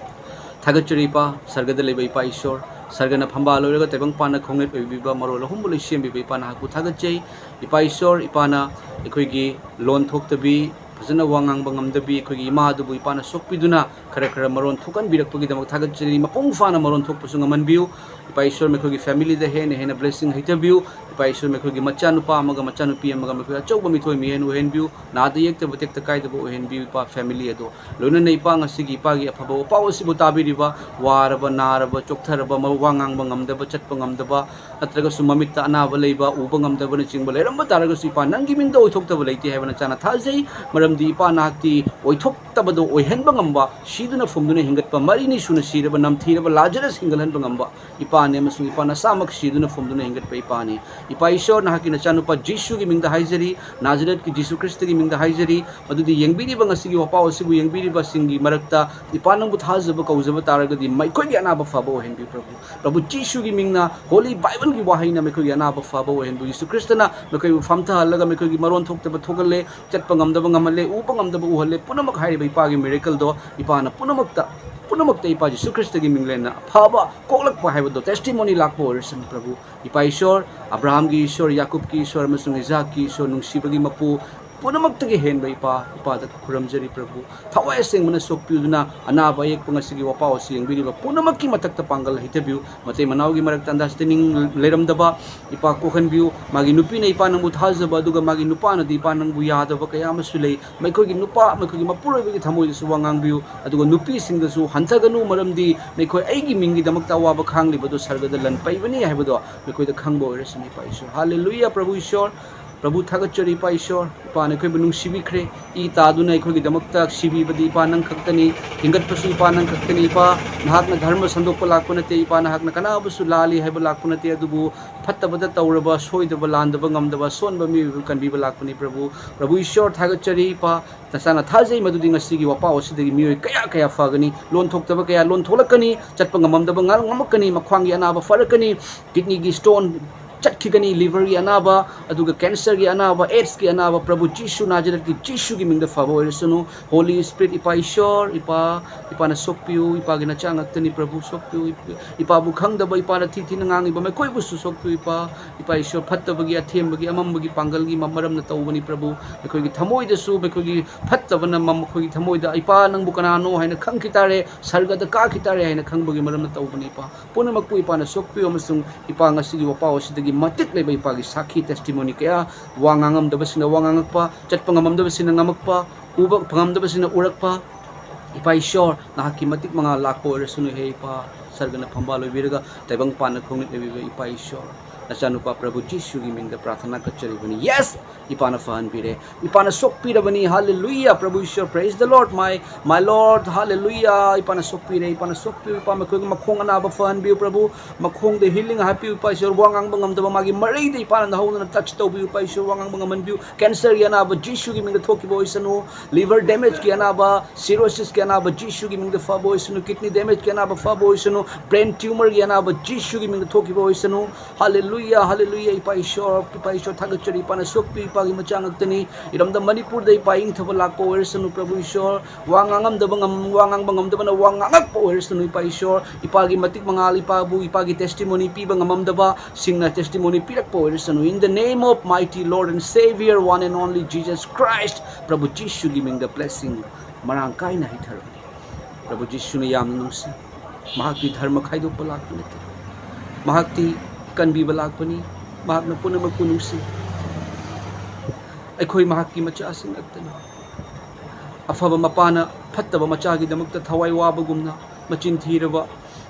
ꯊꯥꯒꯠꯆꯔꯤ ꯏꯄꯥ, ꯁꯔꯒꯗ ꯂꯩꯕ ꯏꯄꯥ ꯏꯁꯣꯔ, ꯁꯔꯒꯅ ꯐꯝꯕꯥꯜ ꯑꯣꯏꯔꯒ ꯇꯥꯏꯕꯪ ꯄꯥꯟꯅ ꯈꯣꯡꯅꯦꯠ ꯑꯣꯏꯕꯤꯕ, ꯃꯔꯣꯜ ꯑꯍꯨꯝꯕꯨ ꯂꯣꯏ ꯁꯦꯝꯕꯤꯕ ꯏꯄꯥ ꯅꯍꯥꯛꯄꯨ ꯊꯥꯒꯠꯆꯩ꯫ ꯏꯄꯥ ꯏꯁꯣꯔ, ꯏꯄꯥꯅ ꯑꯩꯈꯣꯏꯒꯤ ꯂꯣꯟ ꯊꯣꯛꯇꯕꯤ, ꯐꯖꯅ ꯋꯥ ꯉꯥꯡꯕ ꯉꯝꯗꯕꯤ ꯑꯩꯈꯣꯏꯒꯤ ꯏꯃꯥ ꯑꯗꯨꯕꯨ ꯏꯄꯥꯅ ꯁꯣꯛꯄꯤꯗꯨꯅ ꯈꯔ ꯈꯔ ꯃꯔꯣꯟ ꯊꯣꯛꯍꯟꯕꯤꯔꯛꯄꯒꯤꯗꯃꯛ ꯊꯥꯒꯠꯆꯔꯤ꯫ ꯃꯄꯨꯡ ꯐꯥꯅ ꯃꯔꯣꯟ ꯊꯣꯛꯄꯁꯨ ꯉꯝꯍꯟꯕꯤꯌꯨ꯫ ꯏꯄꯥ ꯏꯁꯣꯔ, ꯃꯈꯣꯏꯒꯤ ꯐꯦꯃꯤꯂꯤꯗ ꯍꯦꯟꯅ ꯍꯦꯟꯅ ꯕ꯭ꯂꯦꯁꯤꯡ ꯍꯩꯊꯕꯤꯌꯨ꯫ ꯏꯄꯥ ꯏꯁꯣꯔ, ꯃꯈꯣꯏꯒꯤ ꯃꯆꯥꯅꯨꯄꯥ ꯑꯃꯒ ꯃꯆꯥꯅꯨꯄꯤ ꯑꯃꯒ ꯃꯈꯣꯏ ꯑꯆꯧꯕ ꯃꯤꯊꯣꯏ ꯃꯤꯍꯦꯟ ꯑꯣꯏꯍꯟꯕꯤꯌꯨ꯫ ꯅꯥꯗ ꯌꯦꯛꯇꯕ, ꯇꯦꯛꯇ ꯀꯥꯏꯗꯕ ꯑꯣꯏꯍꯟꯕꯤꯌꯨ, ꯏꯄꯥ, ꯐꯦꯃꯤꯂꯤ ꯑꯗꯣ꯫ ꯂꯣꯏꯅꯅ ꯏꯄꯥ, ꯉꯁꯤꯒꯤ ꯏꯄꯥꯒꯤ ꯑꯐꯕ ꯋꯥꯄꯥꯎ ꯑꯁꯤꯕꯨ ꯇꯥꯕꯤꯔꯤꯕ, ꯋꯥꯔꯕ, ꯅꯥꯔꯕ, ꯆꯣꯛꯊꯔꯕ, ꯃ-, ꯋꯥ ꯉꯥꯡꯕ ꯉꯝꯗꯕ, ꯆꯠꯄ ꯉꯝꯗꯕ, ꯅꯠꯇ꯭ꯔꯒꯁꯨ ꯃꯃꯤꯠꯇ ꯑꯅꯥꯕ ꯂꯩꯕ, ꯎꯕ ꯉꯝꯗꯕꯅꯆꯤꯡꯕ ꯂꯩꯔꯝꯕ ꯇꯥꯔꯒꯁꯨ, ꯏꯄꯥ, ꯅꯪꯒꯤ ꯃꯤꯡꯗ ꯑꯣꯏꯊꯣꯛꯇꯕ ꯂꯩꯇꯦ ꯍꯥꯏꯕ ꯅꯆꯥꯅ ꯊꯥꯖꯩ꯫ ꯃꯔꯝꯗꯤ ꯏꯄꯥ, ꯅꯍꯥꯛꯇꯤ ꯑꯣꯏꯊꯣꯛꯇꯕꯗꯣ ꯑꯣꯏꯍꯟꯕ ꯉꯝꯕ, ꯁꯤꯗꯨꯅ ꯐꯨꯝꯗꯨꯅ ꯍꯤꯡꯒꯠꯄ, ꯃꯔꯤꯅꯤ ꯁꯨꯅ ꯁꯤꯔꯕ ꯅꯝꯊꯤꯔꯕ ꯂꯥꯖꯔꯁ ꯍꯤꯡꯒꯠꯍꯟꯕ ꯉꯝꯕ ꯏꯄꯥꯅꯤ, ꯑꯃꯁꯨꯡ ꯏꯄꯥ ꯅꯁꯥꯃꯛ ꯁꯤꯗꯨꯅ ꯐꯨꯝꯗꯨꯅ ꯍꯤꯡꯒꯠꯄ ꯏꯄꯥꯅꯤ꯫ ꯏꯄꯥ ꯏꯁꯣꯔ, ꯅꯍꯥꯛꯀꯤ ꯅꯆꯥꯅꯨꯄꯥ ꯖꯤꯁꯨꯒꯤ ꯃꯤꯡꯗ ꯍꯥꯏꯖꯔꯤ, ꯅꯥꯖꯔꯦꯠꯀꯤ ꯖꯤꯁꯨ ꯈ꯭ꯔꯤꯁꯇꯒꯤ ꯃꯤꯡꯗ ꯍꯥꯏꯖꯔꯤ, ꯃꯗꯨꯗꯤ ꯌꯦꯡꯕꯤꯔꯤꯕ, ꯉꯁꯤꯒꯤ ꯋꯥꯄꯥꯎ ꯑꯁꯤꯕꯨ ꯌꯦꯡꯕꯤꯔꯤꯕꯁꯤꯡꯒꯤ ꯃꯔꯛꯇ ꯏꯄꯥ ꯅꯪꯕꯨ ꯊꯥꯖꯕ ꯀꯧꯖꯕ ꯇꯥꯔꯒꯗꯤ ꯃꯈꯣꯏꯒꯤ ꯑꯅꯥꯕ ꯐꯕ ꯑꯣꯏꯍꯟꯕꯤꯌꯨ, ꯄ꯭ꯔꯚꯨ꯫ ꯄ꯭ꯔꯚꯨ ꯖꯤꯁꯨꯒꯤ ꯃꯤꯡꯅ, ꯍꯣꯂꯤ ꯕꯥꯏꯕꯜꯒꯤ ꯋꯥꯍꯩꯅ ꯃꯈꯣꯏꯒꯤ ꯑꯅꯥꯕ ꯐꯕ ꯑꯣꯏꯍꯟꯕꯤꯌꯨ꯫ ꯖꯤꯁꯨ ꯈ꯭ꯔꯤꯁꯇꯅ ꯃꯈꯣꯏꯕꯨ ꯐꯝꯊꯍꯜꯂꯒ ꯃꯈꯣꯏꯒꯤ ꯃꯔꯣꯟ ꯊꯣꯛꯇꯕ ꯊꯣꯛꯍꯜꯂꯦ, ꯆꯠꯄ ꯉꯝꯗꯕ ꯉꯝꯍꯜꯂꯦ, ꯎꯕ ꯉꯝꯗꯕ ꯎꯍꯜꯂꯦ꯫ ꯄꯨꯝꯅꯃꯛ ꯍꯥꯏꯔꯤꯕ ꯏꯄꯥꯒꯤ ꯃꯤꯔꯦꯀꯜꯗꯣ ꯏꯄꯥꯅ ꯄꯨꯝꯅꯃꯛꯇ, ꯄꯨꯝꯅꯃꯛꯇ ꯏꯄꯥ ꯖꯤꯁꯨ ꯈ꯭ꯔꯤꯁꯇꯒꯤ ꯃꯤꯡꯂꯦꯟꯅ ꯑꯐꯕ ꯀꯣꯛꯂꯛꯄ ꯍꯥꯏꯕꯗꯣ ꯇꯦꯁꯇꯤꯃꯣꯅꯤ ꯂꯥꯛꯄ ꯑꯣꯏꯔꯁꯅꯨ, ꯄ꯭ꯔꯚꯨ꯫ ꯏꯄꯥ ꯏꯁꯣꯔ, ꯑꯕ꯭ꯔꯥꯍꯥꯝꯒꯤ ꯏꯁꯣꯔ, ꯌꯥꯀꯨꯕꯀꯤ ꯏꯁꯣꯔ ꯑꯃꯁꯨꯡ ꯏꯖꯥꯛꯀꯤ ꯏꯁꯣꯔ, ꯅꯨꯡꯁꯤꯕꯒꯤ ꯃꯄꯨ, ꯄꯨꯝꯅꯃꯛꯇꯒꯤ ꯍꯦꯟꯕ ꯏꯄꯥ, ꯏꯄꯥꯗ ꯈꯨꯔꯨꯝꯖꯔꯤ, ꯄ꯭ꯔꯚꯨ꯫ ꯊꯋꯥꯏ ꯑꯁꯦꯡꯕꯅ ꯁꯣꯛꯄꯤꯗꯨꯅ ꯑꯅꯥꯕ ꯑꯌꯦꯛꯄ ꯉꯁꯤꯒꯤ ꯋꯥꯄꯥꯎ ꯑꯁꯤ ꯌꯦꯡꯕꯤꯔꯤꯕ ꯄꯨꯝꯅꯃꯛꯀꯤ ꯃꯊꯛꯇ ꯄꯥꯡꯒꯜ ꯍꯩꯊꯕꯤꯌꯨ꯫ ꯃꯇꯩ ꯃꯅꯥꯎꯒꯤ ꯃꯔꯛꯇ ꯑꯟꯗꯔꯁꯇꯦꯟꯗꯤꯡ ꯂꯩꯔꯝꯗꯕ ꯏꯄꯥ ꯀꯣꯛꯍꯟꯕꯤꯌꯨ꯫ ꯃꯥꯒꯤ ꯅꯨꯄꯤꯅ ꯏꯄꯥ ꯅꯪꯕꯨ ꯊꯥꯖꯕ, ꯑꯗꯨꯒ ꯃꯥꯒꯤ ꯅꯨꯄꯥꯅꯗꯤ ꯏꯄꯥ ꯅꯪꯕꯨ ꯌꯥꯗꯕ ꯀꯌꯥ ꯑꯃꯁꯨ ꯂꯩ꯫ ꯃꯈꯣꯏꯒꯤ ꯅꯨꯄꯥ, ꯃꯈꯣꯏꯒꯤ ꯃꯄꯨꯔꯣꯏꯕꯒꯤ ꯊꯃꯣꯏꯗꯁꯨ ꯋꯥ ꯉꯥꯡꯕꯤꯌꯨ꯫ ꯑꯗꯨꯒ ꯅꯨꯄꯤꯁꯤꯡꯗꯁꯨ ꯍꯟꯊꯒꯅꯨ, ꯃꯔꯝꯗꯤ ꯃꯈꯣꯏ ꯑꯩꯒꯤ ꯃꯤꯡꯒꯤꯗꯃꯛꯇ ꯑꯋꯥꯕ ꯈꯥꯡꯂꯤꯕꯗꯨ ꯁꯔꯒꯗ ꯂꯟ ꯄꯩꯕꯅꯤ ꯍꯥꯏꯕꯗꯣ ꯃꯈꯣꯏꯗ ꯈꯪꯕ ꯑꯣꯏꯔꯁꯅꯨ, ꯏꯄꯥ ꯏꯁꯣꯔ꯫ ꯍꯥꯂꯦꯂꯨꯌꯥ, ꯄ꯭ꯔꯚꯨ ꯏꯁꯣꯔ꯫ ꯄ꯭ꯔꯚꯨ, ꯊꯥꯒꯠꯆꯔꯤ, ꯏꯄꯥ ꯏꯁꯣꯔ꯫ ꯏꯄꯥꯅ ꯑꯩꯈꯣꯏꯕꯨ ꯅꯨꯡꯁꯤꯕꯤꯈ꯭ꯔꯦ꯫ ꯏ ꯇꯥꯗꯨꯅ ꯑꯩꯈꯣꯏꯒꯤꯗꯃꯛꯇ ꯁꯤꯕꯤꯕꯗꯤ ꯏꯄꯥ ꯅꯪ ꯈꯛꯇꯅꯤ꯫ ꯍꯤꯡꯒꯠꯄꯁꯨ ꯏꯄꯥ ꯅꯪ ꯈꯛꯇꯅꯤ, ꯏꯄꯥ꯫ ꯅꯍꯥꯛꯅ ꯙꯔꯃ ꯁꯟꯗꯣꯛꯄ ꯂꯥꯛꯄ ꯅꯠꯇꯦ, ꯏꯄꯥ꯫ ꯅꯍꯥꯛꯅ ꯀꯅꯥꯕꯨꯁꯨ ꯂꯥꯜꯂꯤ ꯍꯥꯏꯕ ꯂꯥꯛꯄ ꯅꯠꯇꯦ, ꯑꯗꯨꯕꯨ ꯐꯠꯇꯕꯗ ꯇꯧꯔꯕ, ꯁꯣꯏꯗꯕ, ꯂꯥꯟꯗꯕ ꯉꯝꯗꯕ ꯑꯁꯣꯟꯕ ꯃꯤꯑꯣꯏꯕꯕꯨ ꯀꯟꯕꯤꯕ ꯂꯥꯛꯄꯅꯤ, ꯄ꯭ꯔꯚꯨ꯫ ꯄ꯭ꯔꯚꯨ ꯏꯁꯣꯔ, ꯊꯥꯒꯠꯆꯔꯤ, ꯏꯄꯥ꯫ ꯅꯆꯥꯅ ꯊꯥꯖꯩ ꯃꯗꯨꯗꯤ ꯉꯁꯤꯒꯤ ꯋꯥꯄꯥꯎ ꯑꯁꯤꯗꯒꯤ ꯃꯤꯑꯣꯏ ꯀꯌꯥ ꯀꯌꯥ ꯐꯒꯅꯤ, ꯂꯣꯟ ꯊꯣꯛꯇꯕ ꯀꯌꯥ ꯂꯣꯟ ꯊꯣꯛꯂꯛꯀꯅꯤ, ꯆꯠꯄ ꯉꯝꯃꯝꯗꯕ ꯉꯥ-, ꯉꯝꯃꯛꯀꯅꯤ, ꯃꯈ꯭ꯋꯥꯡꯒꯤ ꯑꯅꯥꯕ ꯐꯔꯛꯀꯅꯤ, ꯀꯤꯗꯅꯤꯒꯤ ꯁ꯭ꯇꯣꯟ ꯆꯠꯈꯤꯒꯅꯤ꯫ Liverꯒꯤ ꯑꯅꯥꯕ, ꯑꯗꯨꯒ cancerꯒꯤ ꯑꯅꯥꯕ, AIDSꯀꯤ ꯑꯅꯥꯕ, ꯄ꯭ꯔꯚꯨ ꯖꯤꯁꯨ ꯅꯥꯖꯔꯦꯠꯀꯤ ꯖꯤꯁꯨꯒꯤ ꯃꯤꯡꯗ ꯐꯕ ꯑꯣꯏꯔꯁꯅꯨ꯫ Holy Spirit, ꯏꯄꯥ ꯏꯁꯣꯔ, ꯏꯄꯥ, ꯏꯄꯥꯅ ꯁꯣꯛꯄꯤꯌꯨ, ꯏꯄꯥꯒꯤ ꯅꯆꯥ ꯉꯥꯛꯇꯅꯤ ꯄ꯭ꯔꯚꯨ, ꯁꯣꯛꯄꯤꯌꯨ꯫ ꯏꯄꯥꯕꯨ ꯈꯪꯗꯕ, ꯏꯄꯥꯅ ꯊꯤ ꯊꯤꯅ ꯉꯥꯡꯉꯤꯕ ꯃꯈꯣꯏꯕꯨꯁꯨ ꯁꯣꯛꯄꯤꯌꯨ ꯏꯄꯥ꯫ ꯏꯄꯥ ꯏꯁꯣꯔ, ꯐꯠꯇꯕꯒꯤ, ꯑꯊꯦꯝꯕꯒꯤ, ꯑꯃꯝꯕꯒꯤ ꯄꯥꯡꯒꯜꯒꯤ ꯃ-, ꯃꯔꯝꯅ ꯇꯧꯕꯅꯤ ꯄ꯭ꯔꯚꯨ꯫ ꯑꯩꯈꯣꯏꯒꯤ ꯊꯃꯣꯏꯗꯁꯨ, ꯑꯩꯈꯣꯏꯒꯤ ꯐꯠꯇꯕꯅ ꯃ-, ꯑꯩꯈꯣꯏꯒꯤ ꯊꯃꯣꯏꯗ, "ꯏꯄꯥ, ꯅꯪꯕꯨ ꯀꯅꯥꯅꯣ?" ꯍꯥꯏꯅ ꯈꯪꯈꯤ ꯇꯥꯔꯦ, ꯁꯔꯒꯗ ꯀꯥꯈꯤ ꯇꯥꯔꯦ ꯍꯥꯏꯅ ꯈꯪꯕꯒꯤ ꯃꯔꯝꯅ ꯇꯧꯕꯅꯤ ꯏꯄꯥ꯫ ꯄꯨꯝꯅꯃꯛꯄꯨ ꯏꯄꯥꯅ ꯁꯣꯛꯄꯤꯌꯨ, ꯑꯃꯁꯨꯡ ꯏꯄꯥ, ꯉꯁꯤꯒꯤ ꯋꯥꯄꯥꯎ ꯑꯁꯤꯗꯒꯤ ꯃꯇꯤꯛ ꯂꯩꯕ ꯏꯄꯥꯒꯤ ꯁꯥꯈꯤ, testimony ꯀꯌꯥ, ꯋꯥ ꯉꯥꯡꯉꯝꯗꯕꯁꯤꯡꯅ ꯋꯥ ꯉꯥꯡꯉꯛꯄ, ꯆꯠꯄ ꯉꯝꯃꯝꯗꯕꯁꯤꯡꯅ ꯉꯝꯃꯛꯄ, ꯎꯕ ꯐꯪꯉꯝꯗꯕꯁꯤꯡꯅ ꯎꯔꯛꯄ, ꯏꯄꯥ ꯏꯁꯣꯔ, ꯅꯍꯥꯛꯀꯤ ꯃꯇꯤꯛ ꯃꯉꯥꯜ ꯂꯥꯛꯄ ꯑꯣꯏꯔꯁꯅꯨ꯫ ꯍꯦ ꯏꯄꯥ, ꯁꯔꯒꯅ ꯐꯝꯕꯥꯜ ꯑꯣꯏꯕꯤꯔꯒ ꯇꯥꯏꯕꯪ ꯄꯥꯟꯅ ꯈꯣꯡꯅꯤꯠ ꯂꯩꯕꯤꯕ ꯏꯄꯥ ꯏꯁꯣꯔ, ꯅꯆꯥꯅꯨꯄꯥ ꯄ꯭ꯔꯚꯨ ꯖꯤꯁꯨꯒꯤ ꯃꯤꯡꯗ ꯄ꯭ꯔꯥꯊꯅꯥ ꯀꯠꯆꯔꯤꯕꯅꯤ꯫ Yes, ꯏꯄꯥꯅ ꯐꯍꯟꯕꯤꯔꯦ, ꯏꯄꯥꯅ ꯁꯣꯛꯄꯤꯔꯕꯅꯤ꯫ Hallelujah, ꯄ꯭ꯔꯚꯨ ꯏꯁꯣꯔ, praise the Lord, my, my Lord, hallelujah, ꯏꯄꯥꯅ ꯁꯣꯛꯄꯤꯔꯦ, ꯏꯄꯥꯅ ꯁꯣꯛꯄꯤꯌꯨ, ꯏꯄꯥ, ꯃꯈꯣꯏꯒꯤ ꯃꯈꯣꯡ ꯑꯅꯥꯕ ꯐꯍꯟꯕꯤꯌꯨ ꯄ꯭ꯔꯚꯨ, ꯃꯈꯣꯡꯗ healing ꯍꯥꯞꯄꯤꯌꯨ ꯏꯄꯥ ꯏꯁꯣꯔ, ꯋꯥ ꯉꯥꯡꯕ ꯉꯝꯗꯕ ꯃꯥꯒꯤ ꯃꯔꯩꯗ ꯏꯄꯥꯅ ꯅꯍꯧꯗꯅ touch ꯇꯧꯕꯤꯌꯨ ꯏꯄꯥ ꯏꯁꯣꯔ, ꯋꯥ ꯉꯥꯡꯕ ꯉꯝꯍꯟꯕꯤꯌꯨ꯫ Cancerꯒꯤ ꯑꯅꯥꯕ ꯖꯤꯁꯨꯒꯤ ꯃꯤꯡꯗ ꯊꯣꯛꯈꯤꯕ ꯑꯣꯏꯁꯅꯨ, liver damageꯀꯤ ꯑꯅꯥꯕ, cirrhosisꯀꯤ ꯑꯅꯥꯕ ꯖꯤꯁꯨꯒꯤ ꯃꯤꯡꯗ ꯐꯕ ꯑꯣꯏꯁꯅꯨ, kidney damageꯀꯤ ꯑꯅꯥꯕ ꯐꯕ ꯑꯣꯏꯁꯅꯨ, brain tumorꯒꯤ ꯑꯅꯥꯕ ꯖꯤꯁꯨꯒꯤ ꯃꯤꯡꯗ ꯊꯣꯛꯈꯤꯕ ꯑꯣꯏꯁꯅꯨ꯫ Hallelujah, hallelujah, ꯏꯄꯥ ꯏꯁꯣꯔ, ꯏꯄꯥ ꯏꯁꯣꯔ ꯊꯥꯒꯠꯆꯔꯤ, ꯏꯄꯥꯅ ꯁꯣꯛꯄꯤ, ꯏꯄꯥꯒꯤ ꯃꯆꯥ ꯉꯥꯛꯇꯅꯤ꯫ ꯏꯔꯝꯗꯝ ꯃꯅꯤꯄꯨꯔꯗ ꯏꯄꯥ ꯏꯪꯊꯕ ꯂꯥꯛꯄ ꯑꯣꯏꯔꯁꯅꯨ ꯄ꯭ꯔꯚꯨ ꯏꯁꯣꯔ, ꯋꯥ ꯉꯥꯡꯉꯝꯗꯕ ꯉꯝ-, ꯋꯥ ꯉꯥꯡꯕ ꯉꯝꯗꯕꯅ ꯋꯥ ꯉꯥꯡꯉꯛꯄ ꯑꯣꯏꯔꯁꯅꯨ ꯏꯄꯥ ꯏꯁꯣꯔ, ꯏꯄꯥꯒꯤ ꯃꯇꯤꯛ ꯃꯉꯥꯜ, ꯏꯄꯥꯕꯨ, ꯏꯄꯥꯒꯤ testimony ꯄꯤꯕ ꯉꯝꯃꯝꯗꯕ ꯁꯤꯡꯅ testimony ꯄꯤꯔꯛꯄ ꯑꯣꯏꯔꯁꯅꯨ꯫ In the name of mighty Lord and Savior, one and only Jesus Christ, ꯄ꯭ꯔꯚꯨ ꯖꯤꯁꯨꯒꯤ ꯃꯤꯡꯗ blessing ꯃꯔꯥꯡ ꯀꯥꯏꯅ ꯍꯩꯊꯔꯛꯑꯣ꯫ ꯄ꯭ꯔꯚꯨ ꯖꯤꯁꯨꯅ ꯌꯥꯝꯅ ꯅꯨꯡꯁꯤ꯫ ꯃꯍꯥꯛꯇꯤ ꯙꯔꯃ ꯈꯥꯏꯗꯣꯛꯄ ꯂꯥꯛꯄ ꯅꯠꯇꯦ꯫ ꯃꯍꯥꯛꯇꯤ ꯀꯟꯕꯤꯕ ꯂꯥꯛꯄꯅꯤ꯫ ꯃꯍꯥꯛꯅ ꯄꯨꯝꯅꯃꯛꯄꯨ ꯅꯨꯡꯁꯤ꯫ ꯑꯩꯈꯣꯏ ꯃꯍꯥꯛꯀꯤ ꯃꯆꯥꯁꯤꯡ ꯉꯥꯛꯇꯅꯤ꯫ ꯑꯐꯕ ꯃꯄꯥꯅ ꯐꯠꯇꯕ ꯃꯆꯥꯒꯤꯗꯃꯛꯇ ꯊꯋꯥꯏ ꯋꯥꯕꯒꯨꯝꯅ, ꯃꯆꯤꯟ ꯊꯤꯔꯕ,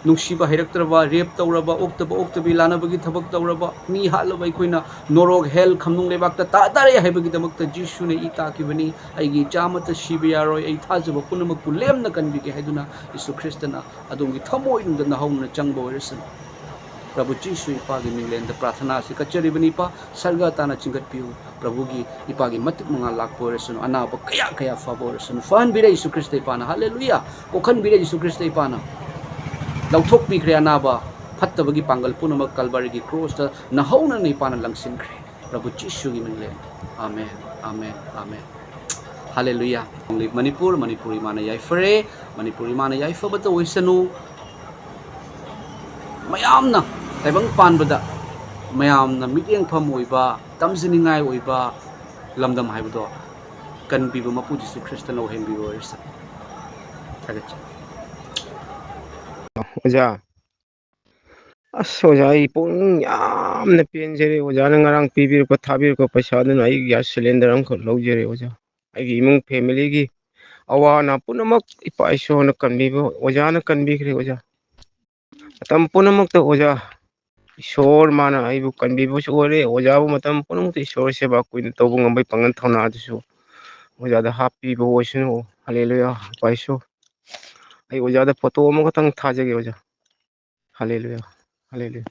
ꯅꯨꯡꯁꯤꯕ ꯍꯩꯔꯛꯇ꯭ꯔꯕ, rape ꯇꯧꯔꯕ, ꯑꯣꯛꯇꯕ ꯑꯣꯛꯇꯕꯤ ꯂꯥꯟꯅꯕꯒꯤ ꯊꯕꯛ ꯇꯧꯔꯕ, ꯃꯤ ꯍꯥꯠꯂꯕ ꯑꯩꯈꯣꯏꯅ ꯅꯣꯔꯣꯛ, hell, ꯈꯝꯅꯨꯡ ꯂꯩꯕꯥꯛꯇ ꯇꯥꯗꯔꯦ ꯍꯥꯏꯕꯒꯤꯗꯃꯛꯇ ꯖꯤꯁꯨꯅ ꯏ ꯇꯥꯈꯤꯕꯅꯤ꯫ "ꯑꯩꯒꯤ ꯏꯆꯥ ꯑꯃꯠꯇ ꯁꯤꯕ ꯌꯥꯔꯣꯏ, ꯑꯩ ꯊꯥꯖꯕ ꯄꯨꯝꯅꯃꯛꯄꯨ ꯂꯦꯝꯅ ꯀꯟꯕꯤꯒꯦ" ꯍꯥꯏꯗꯨꯅ ꯌꯤꯁꯨ ꯈ꯭ꯔꯤꯁꯇꯅ ꯑꯗꯣꯝꯒꯤ ꯊꯃꯣꯏꯅꯨꯡꯗ ꯅꯍꯧꯅꯅ ꯆꯪꯕ ꯑꯣꯏꯔꯁꯅꯨ꯫ ꯄ꯭ꯔꯚꯨ ꯖꯤꯁꯨ ꯏꯄꯥꯒꯤ ꯃꯤꯡꯂꯦꯟꯗ ꯄ꯭ꯔꯥꯊꯅꯥ ꯑꯁꯤ ꯀꯠꯆꯔꯤꯕꯅꯤ꯫ ꯏꯄꯥ, ꯁꯔꯒ ꯇꯥꯅ ꯆꯤꯡꯈꯠꯄꯤꯌꯨ꯫ ꯄ꯭ꯔꯚꯨꯒꯤ, ꯏꯄꯥꯒꯤ ꯃꯇꯤꯛ ꯃꯉꯥꯜ ꯂꯥꯛꯄ ꯑꯣꯏꯔꯁꯅꯨ꯫ ꯑꯅꯥꯕ ꯀꯌꯥ ꯀꯌꯥ ꯐꯕ ꯑꯣꯏꯔꯁꯅꯨ꯫ ꯐꯍꯟꯕꯤꯔꯦ ꯌꯤꯁꯨ ꯈ꯭ꯔꯤꯁꯇ ꯏꯄꯥꯅ꯫ ꯍꯜꯂꯦꯂꯨꯌꯥ! ꯀꯣꯛꯍꯟꯕꯤꯔꯦ ꯌꯤꯁꯨ ꯈ꯭ꯔꯤꯁꯇ ꯏꯄꯥꯅ꯫ ꯂꯧꯊꯣꯛꯄꯤꯈ꯭ꯔꯦ ꯑꯅꯥꯕ꯫ ꯐꯠꯇꯕꯒꯤ ꯄꯥꯡꯒꯜ ꯄꯨꯝꯅꯃꯛ ꯀꯜꯕꯥꯔꯤꯒꯤ ꯀ꯭ꯔꯣꯁꯇ ꯅꯍꯧꯅꯅ ꯏꯄꯥꯅ ꯂꯪꯁꯤꯟꯈ꯭ꯔꯦ꯫ ꯄ꯭ꯔꯚꯨ ꯖꯤꯁꯨꯒꯤ ꯃꯤꯡꯂꯦꯟ꯫ Amen, amen, amen. Hallelujah. Only Manipur, Manipur ꯏꯃꯥꯅ ꯌꯥꯏꯐꯔꯦ꯫ ꯃꯅꯤꯄꯨꯔ ꯏꯃꯥꯅ ꯌꯥꯏꯐꯕꯇ ꯑꯣꯏꯁꯅꯨ꯫ ꯃꯌꯥꯝꯅ ꯇꯥꯏꯕꯪ ꯄꯥꯟꯕꯗ ꯃꯌꯥꯝꯅ ꯃꯤꯠꯌꯦꯡꯐꯝ ꯑꯣꯏꯕ, ꯇꯝꯖꯅꯤꯡꯉꯥꯏ ꯑꯣꯏꯕ ꯂꯝꯗꯝ ꯍꯥꯏꯕꯗꯣ ꯀꯟꯕꯤꯕ ꯃꯄꯨ ꯖꯤꯁꯨ ꯈ꯭ꯔꯤꯁꯇꯅ ꯑꯣꯏꯍꯟꯕꯤꯕ ꯑꯣꯏꯔꯁꯅꯨ꯫ ꯊꯥꯒꯠꯆꯔꯤ꯫ ꯑꯣꯖꯥ, ꯑꯁ ꯑꯣꯖꯥ, ꯑꯩ ꯄꯨꯛꯅꯤꯡ ꯌꯥꯝꯅ ꯄꯦꯟꯖꯔꯦ꯫ ꯑꯣꯖꯥꯅ ꯉꯔꯥꯡ ꯄꯤꯕꯤꯔꯛꯄ, ꯊꯥꯕꯤꯔꯛꯄ ꯄꯩꯁꯥꯗꯨꯅ ꯑꯩ ꯒ꯭ꯌꯥꯁ ꯁꯤꯂꯤꯟꯗꯔ ꯑꯃꯈꯛ ꯂꯧꯖꯔꯦ ꯑꯣꯖꯥ꯫ ꯑꯩꯒꯤ ꯏꯃꯨꯡ ꯐꯦꯃꯤꯂꯤꯒꯤ ꯑꯋꯥ ꯑꯅꯥ ꯄꯨꯝꯅꯃꯛ ꯏꯄꯥ ꯏꯁꯣꯔꯅ ꯀꯟꯕꯤꯕ, ꯑꯣꯖꯥꯅ ꯀꯟꯕꯤꯈ꯭ꯔꯦ ꯑꯣꯖꯥ꯫ ꯃꯇꯝ ꯄꯨꯝꯅꯃꯛꯇ ꯑꯣꯖꯥ, ꯏꯁꯣꯔ ꯃꯥꯅ ꯑꯩꯕꯨ ꯀꯟꯕꯤꯕꯁꯨ ꯑꯣꯏꯔꯦ꯫ ꯑꯣꯖꯥꯕꯨ ꯃꯇꯝ ꯄꯨꯝꯅꯃꯛꯇ ꯏꯁꯣꯔ ꯁꯦꯕꯥ ꯀꯨꯏꯅ ꯇꯧꯕ ꯉꯝꯕꯒꯤ ꯄꯥꯡꯒꯜ ꯊꯧꯅꯥ ꯑꯗꯨꯁꯨ ꯑꯣꯖꯥꯗ ꯍꯥꯞꯄꯤꯕ ꯑꯣꯏꯁꯅꯨ꯫ ꯍꯥꯂꯦꯂꯨꯌꯥ, ꯏꯄꯥ ꯏꯁꯣꯔ꯫ ꯑꯩ ꯑꯣꯖꯥꯗ ꯐꯣꯇꯣ ꯑꯃꯈꯛꯇꯪ ꯊꯥꯖꯒꯦ ꯑꯣꯖꯥ꯫ ꯍꯥꯂꯦꯂꯨꯌꯥ, ꯍꯥꯂꯦꯂꯨꯌꯥ꯫